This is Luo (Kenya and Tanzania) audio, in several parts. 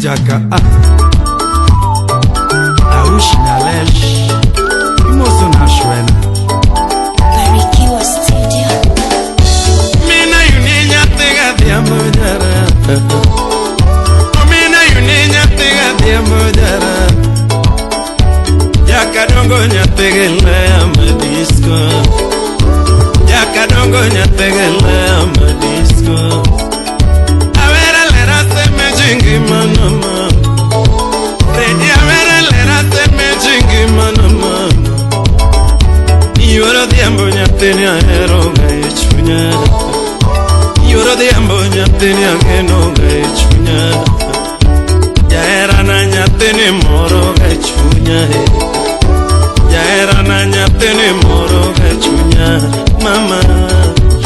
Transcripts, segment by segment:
Jaka A Aush Nalesh Imoso na Shwena Barikiwa Studio. Mina yuni nyathi gadhiambo jara. Mina yuni nyathi gadhiambo jara. Jakadongo nyathi gilea madisco. Jakadongo nyathi gilea madisco. Awera lera se mejingi manama. Ready awera lera se mejingi manama. Yuoro dhiambo nyathini ahero ga e chunya. Yuoro dhiambo nyathini ageno ga e chunya. Jaherana nyathini moro ga e chunya e. Jaherana nyathini moro ga e chunya mama.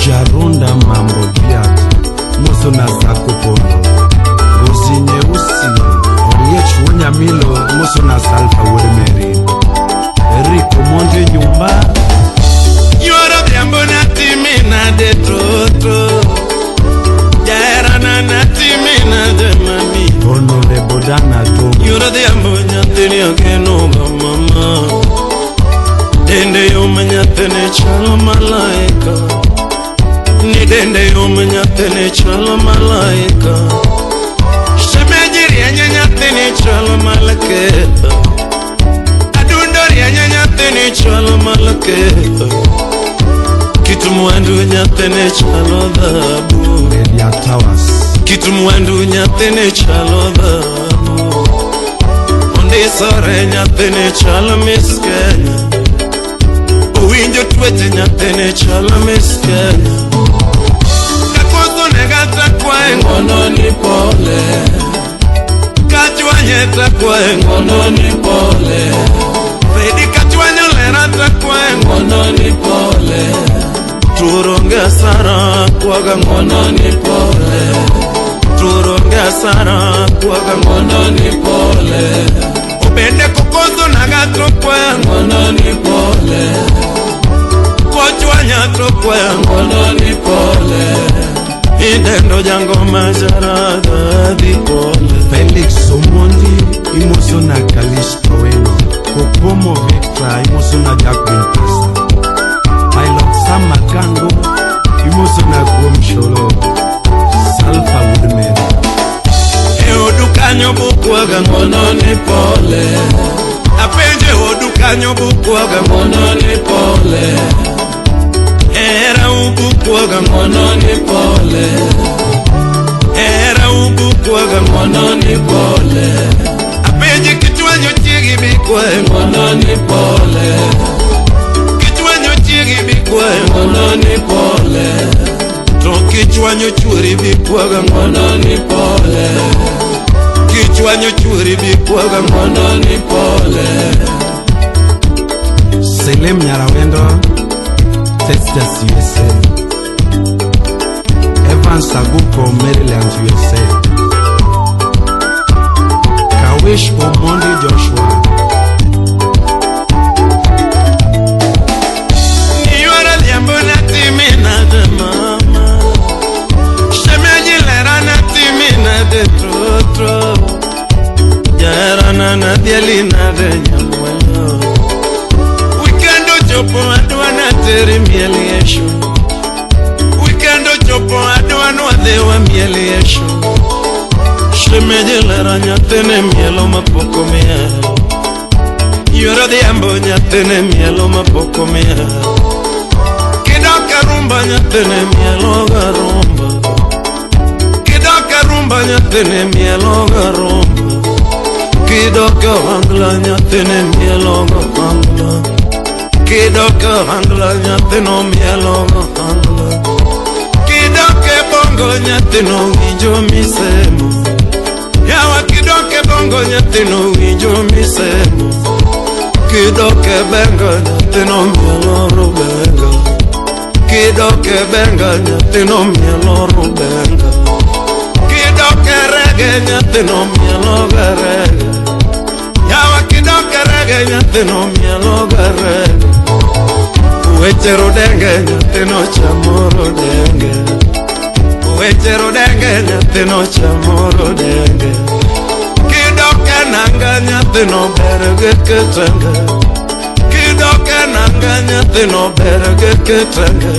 Jarunda Mambo Biat, Moso na Zako Pondo, Ngozi Nyeusi, Oliech Wunyamilo, Moso na Salfa Wuod Meri, Eric Omondi Nyumba, Yuoro dhiambo natimi nade toto. Jaherana natimi nade mami. Honorable Dana Tomo, Yuoro dhiambo nyathini ageno ga mama. Dende yom nyathini chalo malaika. Ni dende yom nyathini chalo malaika. Shemeji rienye nyathini chalo malaika. Adundo rienye nyathini chalo malaika. Kitu mwandu nyathini chalo dhahabu. Media Towers, Kitu mwandu nyathini chalo dhahabu. Ondisore nyathini chalo Miss Kenya. Owinjo tweche nyathini chalo Miss Kenya. Kakoso nega takwaye ng'wono ni pole. Kachwanye takwaye ng'wono ni pole. Fredi kachwanyo lera takwaye ng'wono ni pole. Turonge asara kwaga ng'wono ni pole. Turonge asara kwaga ng'wono ni pole. Obende kokoso naga tokwaya ng'wono ni pole. Kochwanya tokwaya ng'wono ni pole. Idendo jangoma jaraga dhi pole. Felix Omondi, Imoso na Kalisto Weno, Kokomo Victor, Imoso na Jacqueline Pesa, Pilot Sam Makango, Imoso na Guom Sholo, Salfa Wuod Meri, E odu kanyo bukwaga ng'wono ni pole. Apenjo e odu kanyo bukwaga ng'wono ni pole. Hera ubukwaga ng'wono ni pole. Hera ubukwaga ng'wono ni pole. Apenje kichwanyo chiegi bikwaye ng'wono ni pole. Kichwanyo chiegi bikwaye ng'wono ni pole. To kichwanyo chuori bikwaga ng'wono ni pole. Kichwanyo chuori bikwaga ng'wono ni pole. Selem Nyarawendo, Texas, USA, Evans Aguko, Maryland, USA, Kawish Omondi Joshua, Yuoro dhiambo natimi nade mama. Shemeji lera natimi nade trotro. Jaherana nadhiali nade nyamwelo. Weekend ochopo adwa nateri miel e show. Weekend ochopo adwa nwadhi wamiel e show. Shemeji lera nyathine mielo mapok omiel. Yuoro dhiambo nyathine mielo mapok omiel. Kidok e rumba nyathine mielo ga rumba. Kidok e rumba nyathine mielo ga rumba. Kidok e ohangla nyathine mielo ga ohangla. Kidok e ohangla nyathino mielo ga ohangla. Kidok e bongo nyathino winjo misemo. Yawa kidok e bongo nyathino winjo misemo. Kidok e benga nyathino mielo rubenga. Kidok e benga nyathino mielo rubenga. Kidok e rege nyathino mielo ga rege. Yawa kidok e rege nyathino mielo ga rege. Weche rodenge nyathino chamo rodenge. Weche rodenge nyathino chamo rodenge. nanga nyathino ber gi kitenge. Kidok e nanga nyathino ber gi kitenge.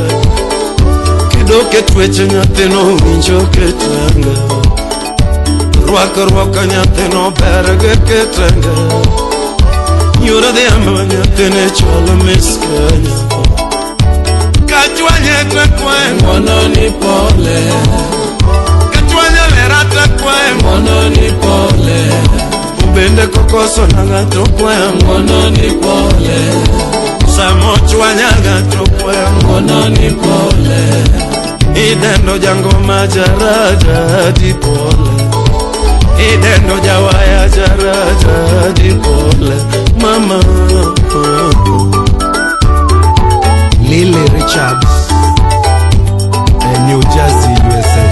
Kidok e twech nyathino winjo kitenge. Rwakruok nyathino ber gi kitenge. Nyoro dhiambo nyathine chalo Miss Kenya. Kachwanye takwaye ng'wono ni pole. Kachwanye lera takwaye ng'wono ni pole. Ubende kokoso nanga to kwaya ng'wono ni pole. Samo chwanyaga to kwaya ng'wono ni pole. Idendo jangoma jaraja di pole. Idendo jawaya jaraja di pole. Mama. Lily Richards e New Jersey, USA.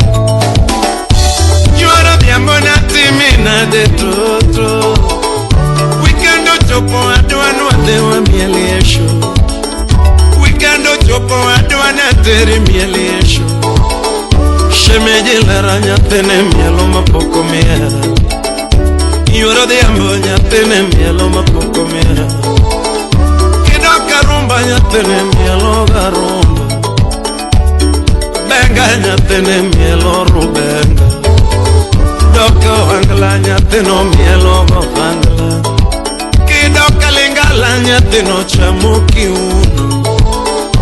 Yuoro dhiambo natimi nade toto. Weekend ochopo adwa nwadhi wamiel e show. Weekend ochopo adwa nateri miel e show. Shemeji lera nyathine mielo mapok omiel. Yuoro dhiambo nyathine mielo mapok omiel. Kidok e rumba nyathine mielo ga rumba. Benga nyathine mielo rubenga. Dok e ohangla nyathino mielo gohangla. Kidok e lingala nyathino chamo kiuno.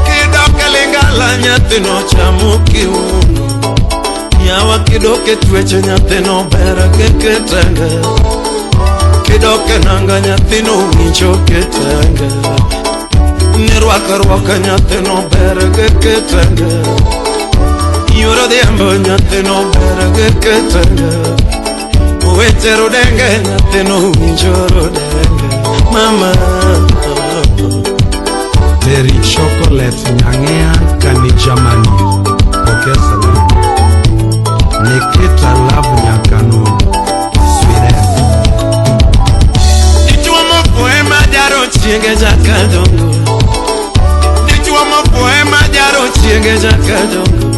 Kidok e lingala nyathino chamo kiuno. Yawa kidok e tweche nyathino ber gi kitenge. Kidok e nanga nyathino winjo kitenge. Ni rwakruok nyathino ber gi kitenge. Yuoro dhiambo nyathino ber gi kitenge. Weche rodenge nyathino winjo rodenge. Mama. Terry Chocolate Nyang'ea kani Germany. Pokea salamu. Nikita Love Nyakano Sweden. Dichuo mofuo ema jaro chiege jakadongo. Dichuo mofuo ema jaro chiege jakadongo.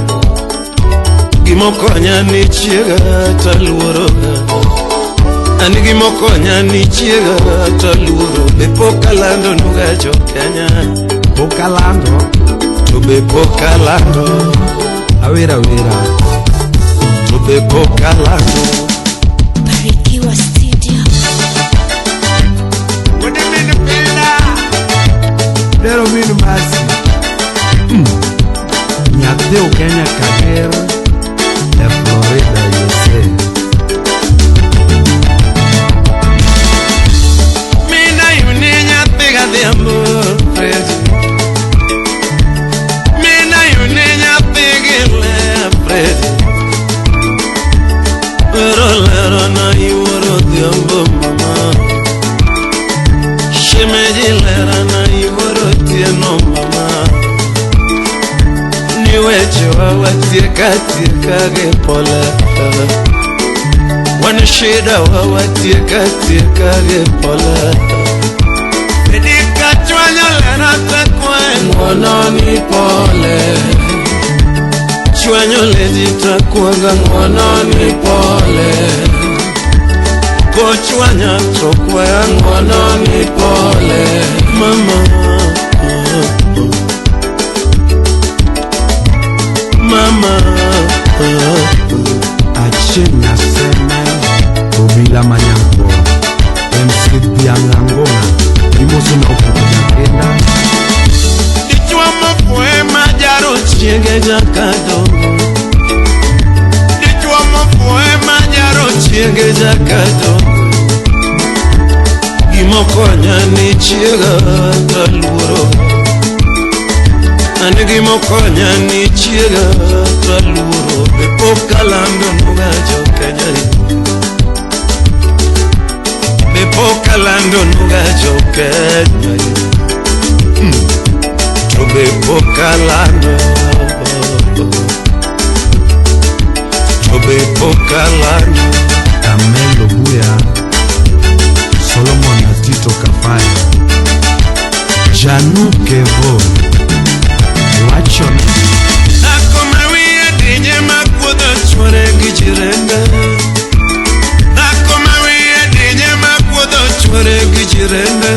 Gimokonya ni chiega taluoroga. An gimokonya ni chiega taluoro. Be pok alando nuga jo Kenya. Pok alando. To be pok alando. Awera wera. To be pok alando. Barikiwa Studio. Wuod min pina. Dero min masi. Nyathi Kenya Kager e Florida, USA. Mina yuni nyathi gadhiambo Fredi. Mina yuni nyathi gile Fredi. Ero lero na yuoro dhiambo mama. Shemeji lera na yuoro tieno mama. Ni weche wa watieka tieka gi pole. Wan shida wa watieka tieka gi pole. Bedi kachwanyo lera takwaye ng'wono ni pole. Chwanyo leji takwaga ng'wono ni pole. Kochwanya to kwaya ng'wono ni pole. Mama. Mama. Achieng' Nyaseme, Obila Manyambo, MC Dhiang' Angona, imoso na Ofuko Nyakenda. Dichuo mofuo ema jaro chiege jakadongo. Dichuo mofuo ema jaro chiege jakadongo. Gimokonya ni chiega taluoro. An gimokonya ni chiega taluoro. Be pok alando nuga jo Kenya. Be pok alando nuga jo Kenya. To be pok alando. To be pok alando. Kamelo Buya, Solomon Atito Kafaya, Janu Kevo, Wacho ni Dhako ma wiye dinye ma kuodho chuore gi jirende. Dhako ma wiye dinye ma chwore gi jirende.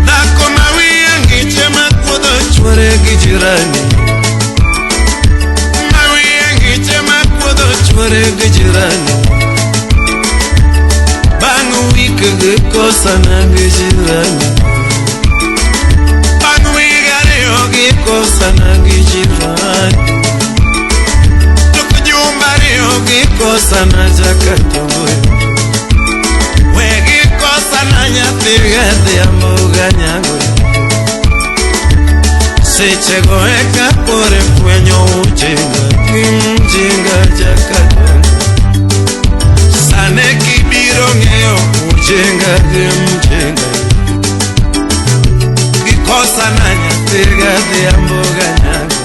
Dhako ma wiye ng'iche ma kuodho chwore gi jirani. Ma wiye ng'iche ma kuodho chwore gi jirani. Bang' wik gikosana gi jirani. Bang' wig ariyo gikosana gi jirani. Tok jumbe ariyo gikosana jakajongoyo. We gikosana nyathi gadhiambo ganyagoyo. Sechego eka koro ifwenyo ujinga gi mjinga jakajongo. Sane kibiro ng'eyo ujinga gi mjinga. Gikosana nyathi gadhiambo ganyago.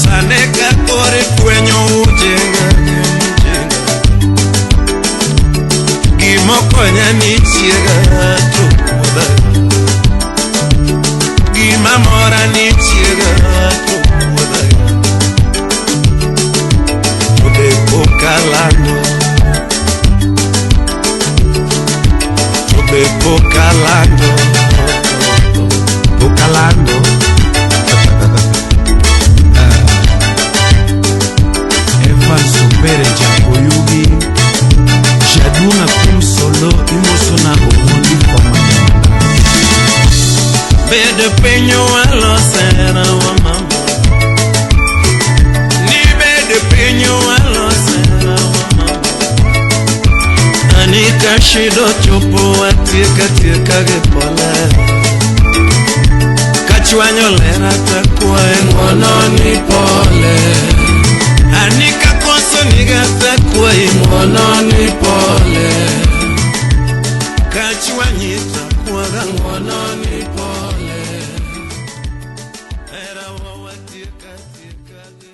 Sane ka koro ifwenyo ujinga gi mjinga. Gimokonya ni chiega to kuodha. Gima mora ni chiega to kuodha. To be pok alando. To be pok alando. Pok alando. Evans Opere Jakoyugi Jaduna Kum Solo imosona Omondi Kwamanyanga. Bed piny walosera wa mama. Ni bed piny walosera wa mama. Ani ka shida ochopo watieka tieka gi pole. Kachwanyo lera takwaye ng'wono ni pole. Ani ka koso niga takwaye ng'wono ni pole. Kachwanyi takwaga ng'wono ni pole. Era wa watieka tieka gi